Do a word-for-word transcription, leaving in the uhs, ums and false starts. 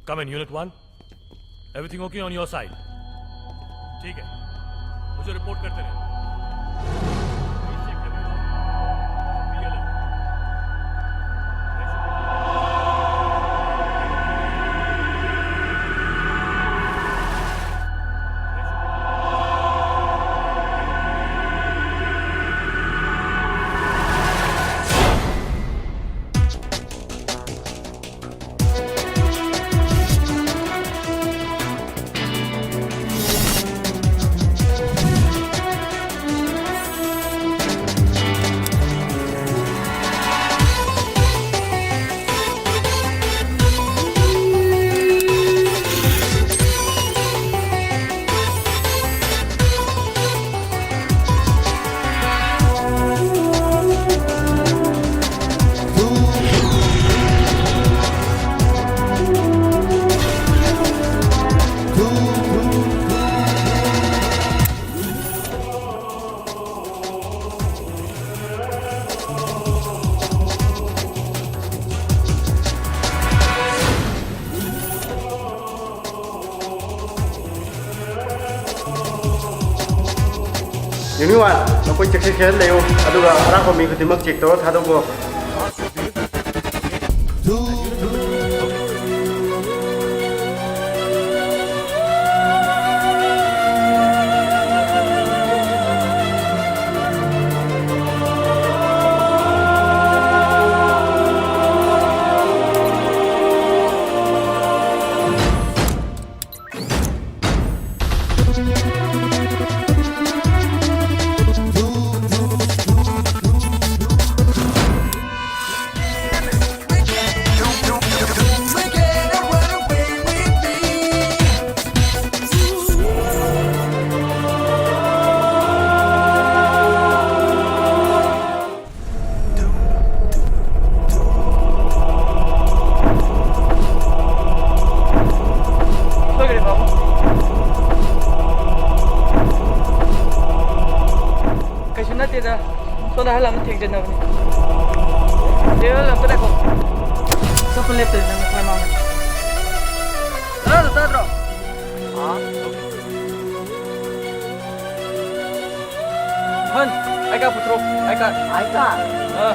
Come in, Unit One. Everything okay on your side? ठीक है, मुझे रिपोर्ट करते रहे। Please check everyone. Be alert. Unit One, ꯅꯈꯣꯏ ꯆꯦꯛꯁꯤꯟ ꯆꯦꯛꯁꯤꯟ ꯂꯩꯌꯨ, ꯑꯗꯨꯒ ꯑꯔꯥꯛꯄ ꯃꯤ ꯈꯨꯗꯤꯡꯃꯛ ꯆꯦꯛ ꯇꯧꯔ ꯊꯥꯗꯣꯛꯄꯤꯔꯣ꯫ ꯁꯣꯏꯈ꯭ꯔꯦ ꯕꯥꯕꯨ꯫ ꯀꯩꯁꯨ ꯅꯠꯇꯦꯗ, ꯁꯣꯝꯗ ꯑꯍꯜ ꯑꯃ ꯊꯦꯡꯖꯤꯟꯅꯕꯅꯤ꯫ ꯗꯦꯕꯜ, ꯑꯝꯇ ꯂꯩꯈꯣ꯫ ꯆꯠꯄ ꯂꯦꯞꯇ꯭ꯔꯦ ꯅꯪ ꯈꯔ ꯃꯥꯡꯉꯦ꯫ ꯑꯥꯏ ꯀꯥꯔꯗ ꯄꯨꯊꯣꯔꯛꯑꯣ, ꯑꯥꯏ ꯀꯥꯔꯗ꯫ ꯑꯥꯏ ꯀꯥꯔꯗ? ꯑꯥ꯫